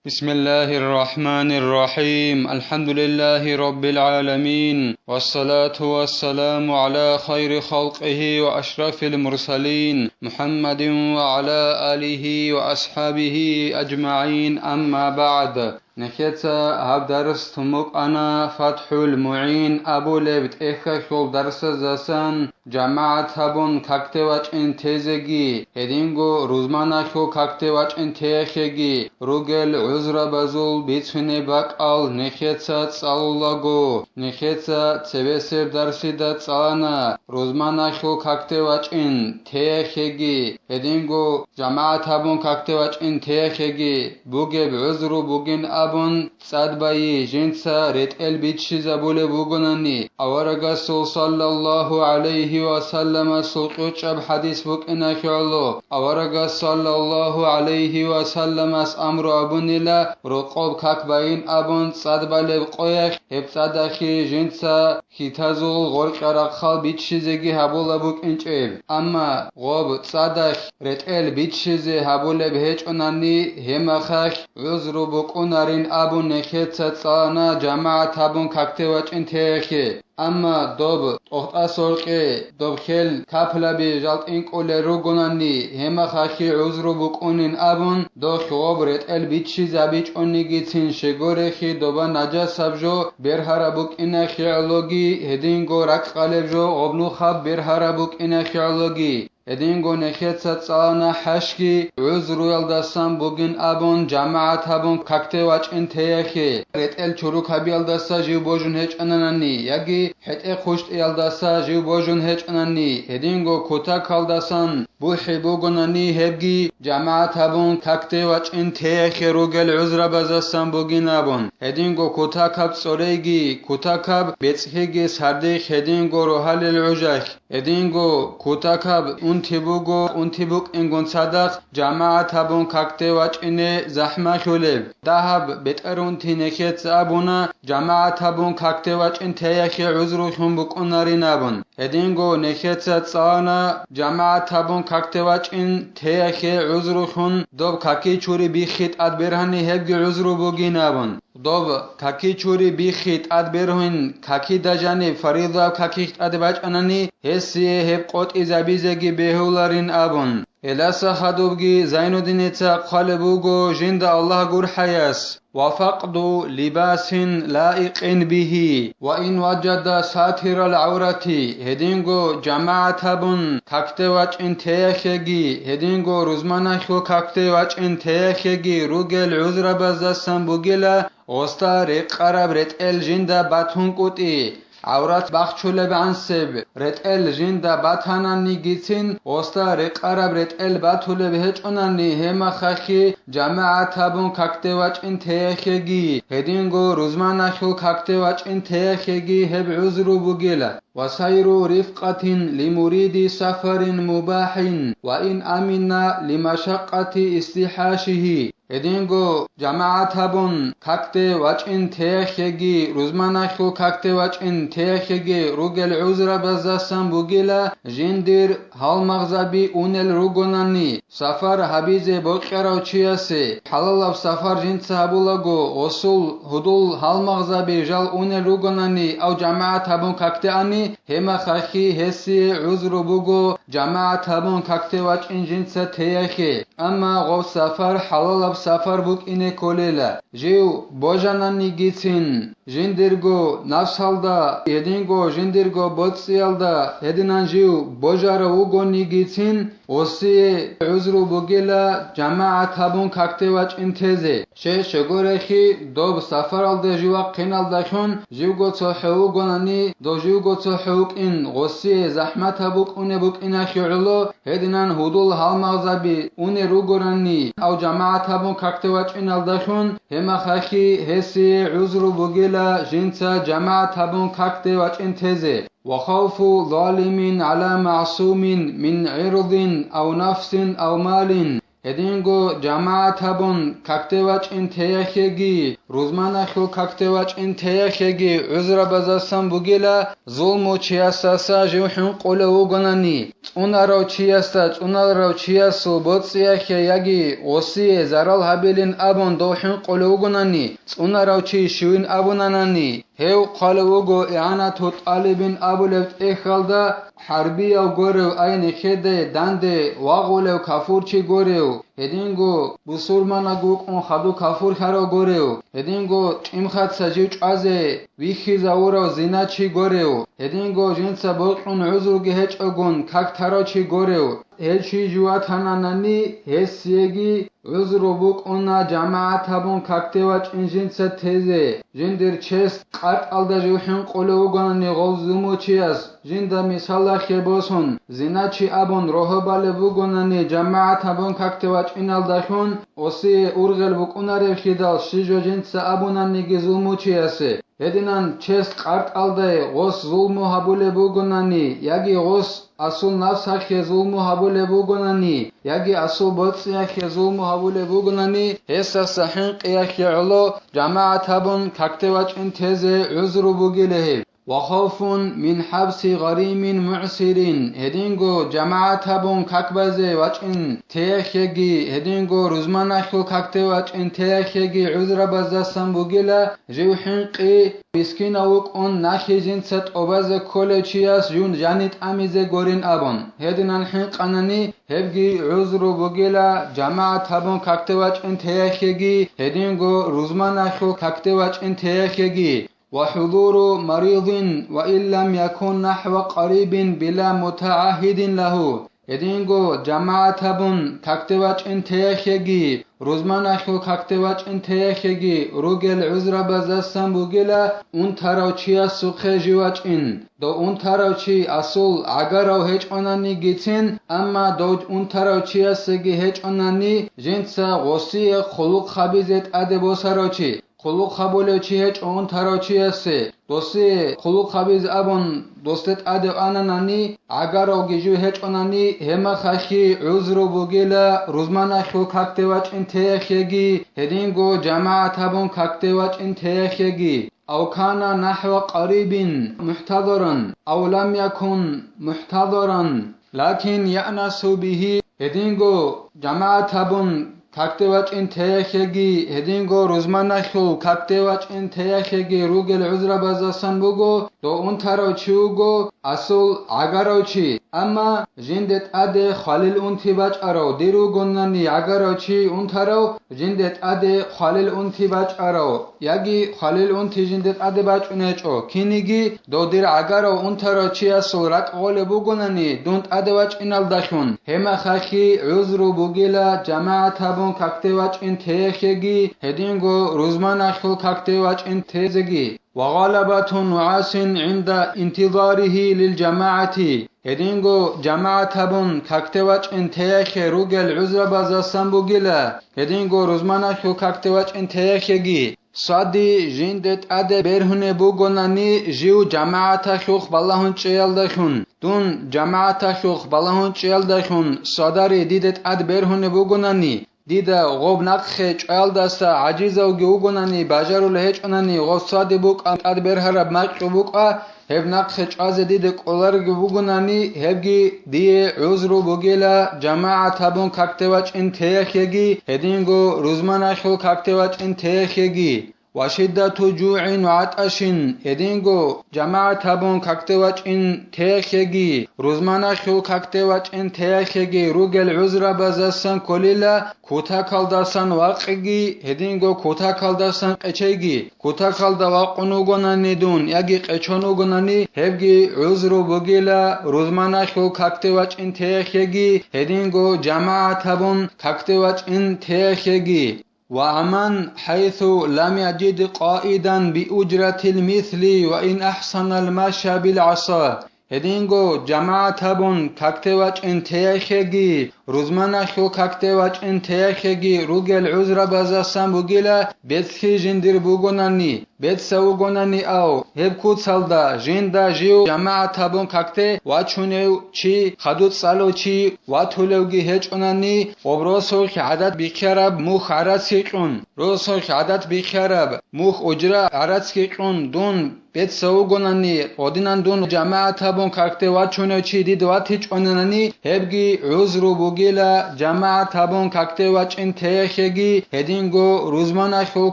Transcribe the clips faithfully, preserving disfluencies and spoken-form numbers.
بسم الله الرحمن الرحيم. الحمد لله رب العالمين. والصلاة والسلام على خير خلقه وأشرف المرسلين محمد وعلى آله وأصحابه أجمعين. أما بعد. Нехеца гьаб дарс тумукъана ФатхӀул МугӀин абулеб тӀехьалъул дарсаздасан, жамагӀат гьабун какде вачӀин тезеги, гьединго рузманалъул какде вачӀин теяхъеги ругел гӀузрабазул бицунеб бакӀал нехеца цӀалулаго, нехеца цебесеб дарсида цӀалана рузманалъул какде вачӀин теяхъеги, гьединго жамагӀат гьабун какде вачӀин теяхъеги бугеб гӀузру бугин абун, цӀад байи жинца ретӀел биччизабулеб бугонани, аварагасул саллаллагьу гӀалайгьи ва салламасул кьучӀаб хӀадис букӀиналъе гӀоло, аварагас саллаллагьу гӀалайгьи ва салламас амру абунила, рокъоб как байин абун цӀад балеб къоялъ, гьеб цӀадахъе жинца хьитазул гъоркьа рахъал биччизеги гьабула букӀинчӀеб. Амма гъоб цӀадахъ ретӀел биччизе гьабулеб гьечӀонани, гьемахалъ гӀузру букӀунарин абун нехеца цӀалана жамагӀат гьабун какде вачӀин теяхъе. Амма доб тӀохтӀасоркье, доб хел каплаби жал тӀинкӀулел ругонани, гьемахалъе гӀузру букӀунин абун, дохъ гъоб ретӀел биччизабичӀонигицин щегорехи доба нажасаб жо бергьараб букӀиналъе гӀологи, гьединго ракӀкъалеб жо гъоб нухаб бергьараб букӀиналъе гӀологи. Гьединго нехеца цӀалана хӀажги гӀузруялдасан бугин абун жамагӀат гьабун какде вачӀин теяхъе, ретӀел чурукабиялдаса жив божун гьечӀонанани яги хӀетӀе-хъущтӀиялдаса жив божун гьечӀонани, гьединго кутакалдасан бухӀи бугонани гьебги жамагӀат гьабун какде вачӀин теяхъе ругел гӀузрабазасан бугин абун, гьединго кутакаб цӀорейги, кутакаб бецӀлъиги сардихъ гьединго рогьалил гӀужалъ. Гьединго кутакаб унти буго, унти букӀингун цадахъ жамагӀат гьабун какде вачӀине захӀмалъулеб. Дагьаб бетӀер унти нехеца абуна, жамагӀат гьабун какде вачӀин теяхъе гӀузрулъун букӀунарин абун. Гьединго нехеца цӀалана, жамагӀат гьабун какде вачӀин теяхъе гӀузрулъун доб каки чури биххи тӀад бергьани гьебги гӀузру бугин абун. Доб каки чури биххи тӀад бергьун, какида жаниб фаридаб какихъ тӀаде бачӀанани, гьесие гьеб къотӀизабизеги бегьуларин абун. Гьелдаса хадубги Зайнуддиница хъвалеб буго жинда Аллагь гурхӀаяс: «Ва факъду либасин лаикъин бигьи, ва ин важада сатирал гӀаврати», гьединго жамагӀат гьабун какде вачӀин теяхъеги, гьединго рузманалъул какде вачӀин теяхъеги ругел гӀузрабаздасан бугила, гъосда рекъараб ретӀел жинда батун кӀутӀи, гӀаврат бахчулеб гӀансеб ретӀел жинда батананигицин, гъосда рекъараб ретӀел батулеб гьечӀонани, гьемахалъе жамагӀат гьабун какде вачӀин теяхъеги, гьединго рузманалъул какде вачӀин теяхъеги гьеб гӀузру бугила. «Ва сайру рифкъатин лимуриди сафарин мубахӀин, ва ин амина лимашакъати истихӀашигьи». Гьединго жамагӀат гьабун какде вачӀин теяхъеги, рузманалъул какде вачӀин теяхъеги ругел гӀузрабаздасан бугила жиндир гьалмагъзаби унел ругонани, сафар гьабизе бокьарав чиясе. ХӀалалаб сафар жинца гьабулаго, гъосул гьудул гьалмагъзаби жал унел ругонани, ав жамагӀат гьабун какде ани, гьемахалъе гьесие гӀузру буго жамагӀат гьабун какде вачӀин жинца теяхъе. Амма гъоб сафар хӀалалаб сафар букӀине кколела. Жив божананигицин, жиндирго напсалда, гьединго жиндирго боцӀиялда гьединан жив божарав вугонигицин, гъосие гӀузру бугила жамагӀат гьабун какде вачӀин тезе. Щай щегорехи, доб сафаралда жив вахъиналдалъун, живго цохӀо вугонани, дов живго цохӀо вукӀин гъосие захӀматаб букӀунеб букӀиналъе гӀоло, гьединан гьудул гьалмагъзаби унел ругоранни, ав жамагӀат гьабун какде вачӀиналдалъун, гьемахалъе гьесие гӀузру бугила жинца жамагӀат гьабун какде вачӀин тезе. «Ва хавфу залимин гӀала магӀсумин мин гӀирдин ав нафсин ав малин». Гьединго жамагӀат гьабун какде вачӀин теяхъеги, рузманалъул какде вачӀин теяхъеги гӀузрабаздасан бугила, зулмучиясдаса жив хӀинкъулев вугонани, цӀунарав чиясда цӀуналарав чиясул боцӀиялъе яги гъосие зарал гьабилин абун дов хӀинкъулев вугонани, цӀунарав чи щивин абунанани, гьев хъвалев вуго игӀанату тӀалибин абулеб тӀехьалда, хӀарбияв горев, ай нехедай данде вагъулев кафурчи горев, гьединго бусурманаг вукӀун хадув кафурлъарав горев, гьединго чӀимхаца жив чӀвазе вихьизавурав зиначи горев, гьединго жинца бокьун гӀузруги гьечӀогун как тарав чи горев, гьев чи жив ватананани, гьесиеги гӀузру букӀуна жамагӀат гьабун какде вачӀин жинца тезе, жиндир чест къатӀалда жив хӀинкъулев вугонани гъов зулмучияс, жинда мисалалъе босун, зиначи абун рогьобалеб бугонани жамагӀат гьабун какде вачӀиналдалъун, осие ургъел букӀунареблъидал щиб жо жинца абунаниги зулмучиясе. Гьединан чест къартӀалдай гъос зулму гьабулеб бугонани, яги гъос асул напсалъе зулму гьабулеб бугонани, яги асул боцӀиялъе зулму гьабулеб бугонани, гьесдаса хӀинкъиялъе гӀоло жамагӀат гьабун какде вачӀин тезе гӀузру бугила гьеб. Ва хавфун мин хӀабси гъаримин мугӀсирин, гьединго жамагӀат гьабун как базе вачӀин теялъеги, гьединго рузманалъул какде вачӀин теялъеги гӀузрабаздасан бугила, жив хӀинкъи, мискинав вукӀун, налъи жинца тӀобазе кколев чияс жун жани тӀамизе гурин абун. Гьединан хӀинкъанани, гьебги гӀузру бугила, жамагӀат гьабун какде вачӀин теялъеги, гьединго рузманалъул какде вачӀин теялъеги. Ва хӀудуру маридин ва ин лам якун нахӀва къарибин била мутагӀагьидин лагьу. Гьединго жамагӀат гьабун какде вачӀин теялъеги, рузманалъул какде вачӀин теялъеги ругел гӀузрабаздасан бугила унтарав чиясухъе жив вачӀин. Дов унтарав чи асул гӀагарав гьечӀонанигицин, амма дов унтарав чиясеги гьечӀонани, жинца гъосие хъулухъ гьабизе тӀаде босарав чи. Хъулухъ гьабулев чи гьечӀо унтарав чиясе, досие хъулухъ гьабизе абун, досде тӀаде ананани, гӀагаравги жив гьечӀонани, гьебмехалъги гӀузру бугила рузманалъул какде вачӀин теялъеги, гьединго жамагӀат гьабун какде вачӀин теялъеги. Ав кана нахӀва къарибин мухӀтадаран, ав лам якун мухӀтадаран, лакин яънасу бигьи, гьединго жамагӀат гьабун какде вачӀин теялъеги, гьединго рузманалъул какде вачӀин теялъеги ругел гӀузрабаздасан буго, дов унтарав чи вуго асул гӀагарав чи, амма жинде тӀаде хвалил унти бачӀарав, дир вугонани гӀагарав чи унтарав, жинде тӀаде хвалил унти бачӀарав, яги хвалил унти жинде тӀаде бачӀун гьечӀо, киниги дов дир гӀагарав унтарав чиясул ракӀ гъолеб бугонани, дун тӀаде вачӀиналдалъун, гьебмехалъги гӀузру бугила жамагӀат гьабун какде вачӀин теялъеги, гьединго рузманалъул какде вачӀин тезеги. Ва гъалабату нугӀасин гӀинда интизарихӀи лил жамагӀати, гьединго жамагӀат гьабун какде вачӀин теялъе ругел гӀузрабаздасан бугила, гьединго рузманалъул какде вачӀин теялъеги. Сади жинде тӀаде бергьунеб бугонани жив жамагӀаталъухъ балагьун чӀеялдалъун, дун жамагӀаталъухъ балагьун чӀеялдалъун садари диде тӀад бергьунеб бугонани, дида гъоб нахъе чӀваялдаса гӀажизавги вугонани, бажарулеб гьечӀонани, гъоб сади букӀа тӀад бергьараб макьу букӀа, гьеб нахъе чӀвазе дида кӀоларебги бугонани, гьебги дие гӀузру бугила жамагӀат гьабун какде вачӀин теялъеги, гьединго рузманалъул какде вачӀин теялъеги. Ва шиддату жугӀин ва гӀатӀашин, гьединго жамагӀат гьабун какде вачӀин теялъеги, рузманалъул какде вачӀин теялъеги ругел гӀузрабаздасан кколила, кутакалдасан вакъиги, гьединго кутакалдасан къечейги. Кутакалда вакъун вугонани дун яги къечон вугонани, гьебги гӀузру бугила рузманалъул какде вачӀин теялъеги, гьединго жамагӀат гьабун какде вачӀин теялъеги. Ва аман хӀайсу лам яжид къаидан биужратил мисли ва ин ахӀсанал маша бил гӀаса. Гьединго жамагӀат гьабун какде вачӀин теялъеги, рузманалъул какде вачӀин теяхьеги ругел гӀузрабазасан бугила, бецлъи жиндир бугонани, бецав вугонани ав, гьеб куцалда жинда жив жамагӀат гьабун какде вачунев чи, хадур цӀалев чи ватулевги гьечӀонани, ва росулъ гӀадат бихьараб мухь гӀарац гьикьун, росулъ гӀадат бихьараб мухь ужра гӀарац гьикьун дун бецав вугонани, гъодинан дун жамагӀат гьабун какде вачунев чи дид ватичӀонанани, гьебги гӀузру бугила, жамагӀат гьабун какде вачӀин теяхьеги, гьединго рузманалъул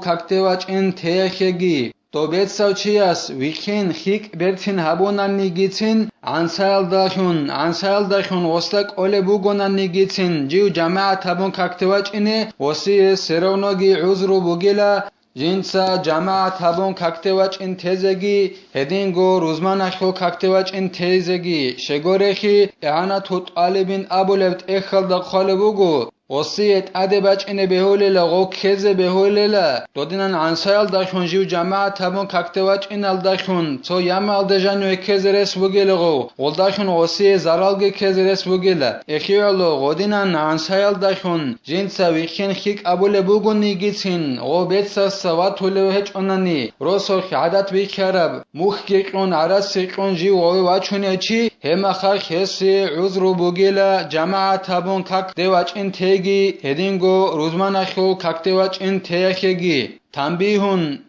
какде вачӀин теяхьеги. Дов бецав чияс вихьин хьикӀ бертин гьабунанигицин, гӀансаялдалъун, гӀансаялдалъун гъосда кӀолеб бугонанигицин, жив жамагӀат гьабун какде вачӀине, гъосие все равноги гӀузру бугила, жинца жамагӀат гьабун какде вачӀин тезеги, гьединго рузманалъул какде вачӀин тезеги. Щегорехи, ИгӀанату тӀалибин абулеб тӀехьалда хъвалеб буго, гъосие тӀаде бачӀине бегьулела, гъов ккезе бегьулела, додинан гӀансаялдалъун жив жамагӀат гьабун какде вачӀиналдалъун цо ямалде жаниве ккезе рес бугела гъов, гъолдалъун гъосие заралги ккезе рес бугела. ЭхигӀоло, гъодинан гӀансаялдалъун жинца вихьин хьикӀ абулеб бугонигицин, гъов бецасда ватулев гьечӀонани, росулъ гӀадат бихьараб мухьги кьун, гӀарац гьикьун жив гъове вачунев чи, гьеб мехалъ гьесие гӀузру бугила, жамагӀат гьабун какде вачӀин теги, гьединго рузманалъул какде вачӀин теяхьеги. تنبيه: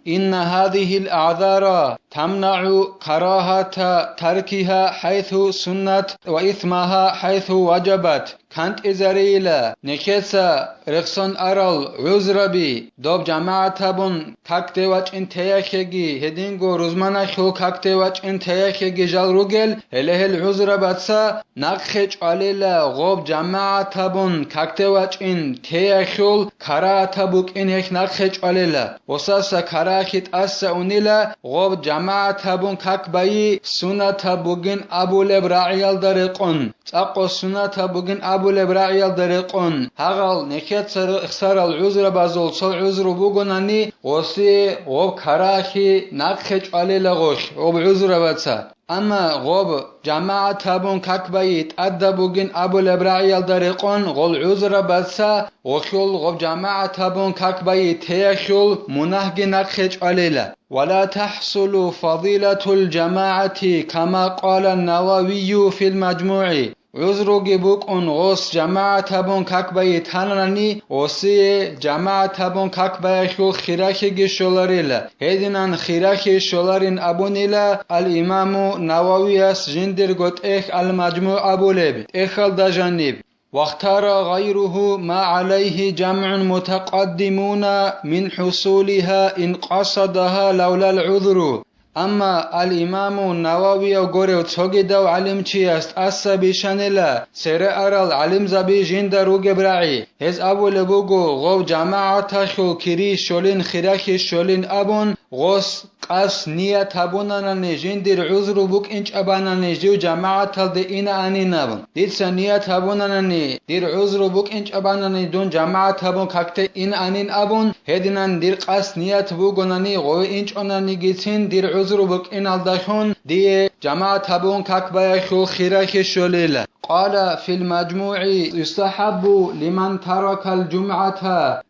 إن هذه الأعذار تمنع كراهة تركها حيث سنت وإثمها حيث وجبت. КантӀизарейила нехеца рехсон арал гӀузраби, доб жамагӀат гьабун какде вачӀин теяхьеги, гьединго рузманалъул какде вачӀин теяхьеги жал ругел, гьеле гьел гӀузрабаца нахъе чӀвалела гъоб жамагӀат гьабун какде вачӀин теяхьул карагьатаб букӀин гьехь нахъе чӀвалела. Гъосаса карагьахъи тӀаса унила гъоб жамагӀат гьабун как байи сунатаб бугин абулеб рагӀиялда рекъон, цӀакъго сунатаб бугин абулеб рагӀиялда рекъон, гьагъал нехеца рехсарал гӀузрабазул цо гӀузру бугонани, гъосие гъоб карагьахъи нахъе чӀвалела гъолъ гъоб гӀузрабаца. Амма гъоб жамагӀат гьабун как байи тӀадаб бугин абулеб рагӀиялда рекъон гъол гӀузрабаца гъолъул гъоб жамагӀат гьабун как байи теяхьул мунагьги нахъе чӀвалела. ولا تحصل فضيلة الجماعة كما قال النووي في المجموع. ГӀузруги букӀун гъос жамагӀат гьабун как байи тананани, гъосие жамагӀат гьабун как баяхьул хирахьиги щоларила. Гьединан хирахьи щоларин абунила ал-Имаму Нававияс жиндирго тӀехь Ал-МажмугӀ абулеб тӀехьалда жаниб. واختار غيره ما عليه جمع متقدمون من حصولها إن قصدها لولا العذر. Амма ал-Имаму Нававияв горев цогидав гӀалимчияс тӀаса бищанила цере арал гӀалимзаби жинда ругеб рагӀи. Гьез абулеб буго, гъов жамагӀаталъул кири щолин, хирахьи щолин абун, гъос къас ният гьабунанани, жиндир гӀузру букӀинчӀебанани жив жамагӀаталде инаанин абун. Дица ният гьабунанани, дир гӀузру букӀинчӀебанани дун жамагӀат гьабун какде инаанин абун, гьединан дир къас ният бугонани, гъове инчӀонанигицин дир гӀузру букӀиналдалъун дие жамагӀат гьабун как баяхьул хирахьи щолила. قال في المجموع: يستحب لمن ترك الجمعة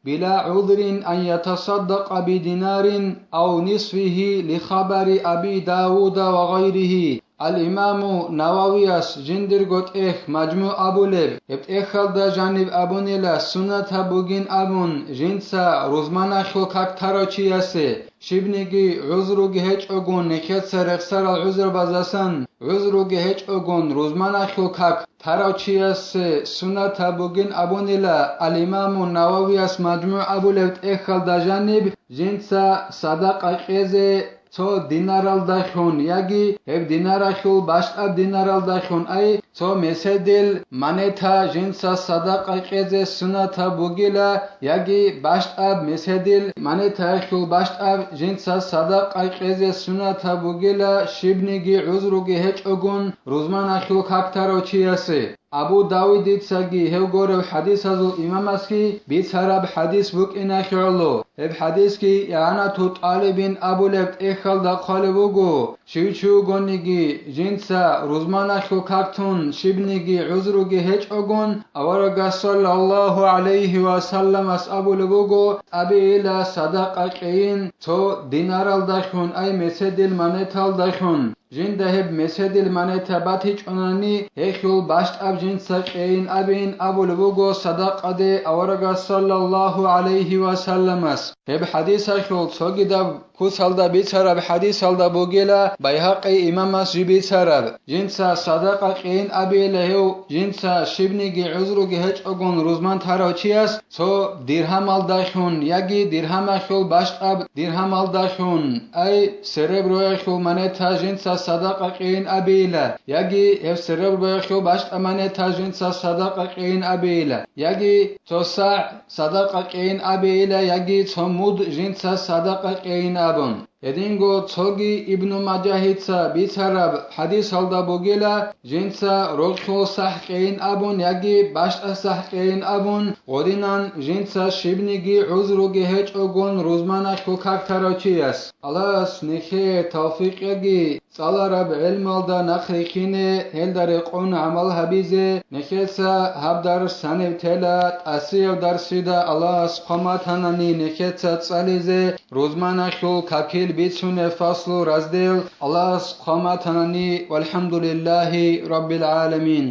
بلا عذر أن يتصدق بدينار أو نصفه لخبر أبي داود وغيره. Ал-Имаму Нававияс жиндирго тӀехь МажмугӀ абулеб, гьеб тӀехьалда жаниб абунила сунатаб бугин абун жинца рузманалъул как тарав чиясе, щибниги гӀузруги гьечӀогун, нехеца рехсарал гӀузрабазасан гӀузруги гьечӀогун, рузманалъул как тарав чиясе сунатаб бугин абунила ал-Имаму Нававияс МажмугӀ абулеб тӀехьалда жаниб жинца садакъа кьезе цо динаралдалъун яги гьеб динаралъул бащтӀаб динаралдалъун, ай, цо меседил монета жинца садакъа кьезе сунатаб бугила, яги бащтӀаб меседил монетаялъул бащтӀаб жинца садакъа кьезе сунатаб бугила, щибниги гӀузруги гьечӀогун рузманалъул как тарав чиясе. Абу Давудицаги гьев горев хӀадисазул имамасги бицараб хӀадис букӀиналъе гӀоло. Гьеб хӀадисги ИгӀанату ТӀалибин абулеб тӀехьалда хъвалеб буго: щив чи вугониги, жинца рузманалъул как тун щибниги гӀузруги гьечӀогун, аварагас саллаллагьу гӀалайгьи ва салламас абулеб буго: тӀабейила садакъа кьейин цо динаралдалъун, ай, меседил монеталдалъун. Жинда гьеб меседил монета батичӀунани, гьелъул бащтӀаб жинца кьейин абейин абулеб буго садакъаде аварагас саллаллагьу гӀалайгьи ва салламас. Гьеб хӀадисалъул цогидаб куцалда бицараб хӀадисалда бугила Байгьакъи имамас жиб бицараб: жинца садакъа кьейин абейила гьев жинца щибниги гӀузруги гьечӀогун рузман тарав чияс цо диргьамалдалъун яги диргьамалъул бащтӀаб диргьамалдалъун, ай, сереброялъул монета жинца садакъа кьейин абейила, яги гьеб сереброялъул бащтӀа монета жинца садакъа кьейин абейила, яги цо сагӀ садакъа кьейин абейила, яги цо муд жинца садакъа кьейин абун. Гьединго цоги Ибну Мажагьица бицараб хӀадисалда бугила, жинца рогьул сахӀ кьейин абун яги бащтӀа сахӀ кьейин абун, гъодинан жинца щибниги гӀузруги гьечӀогун рузманалъул как тарав чияс. Аллагьас нехее тавфикъ яги, цӀалараб гӀелмалда нахъ рихьине, гьелда рекъон гӀамал гьабизе. Нехеца гьаб дарс гьаниб тела, тӀасияб дарсида Аллагьас хъван батанани нехеца цӀализе, рузманалъул какил бицунеб фаслу, раздел, Аллагьас хъван батанани, валхӀамдулиллагьи раббил гӀаламин.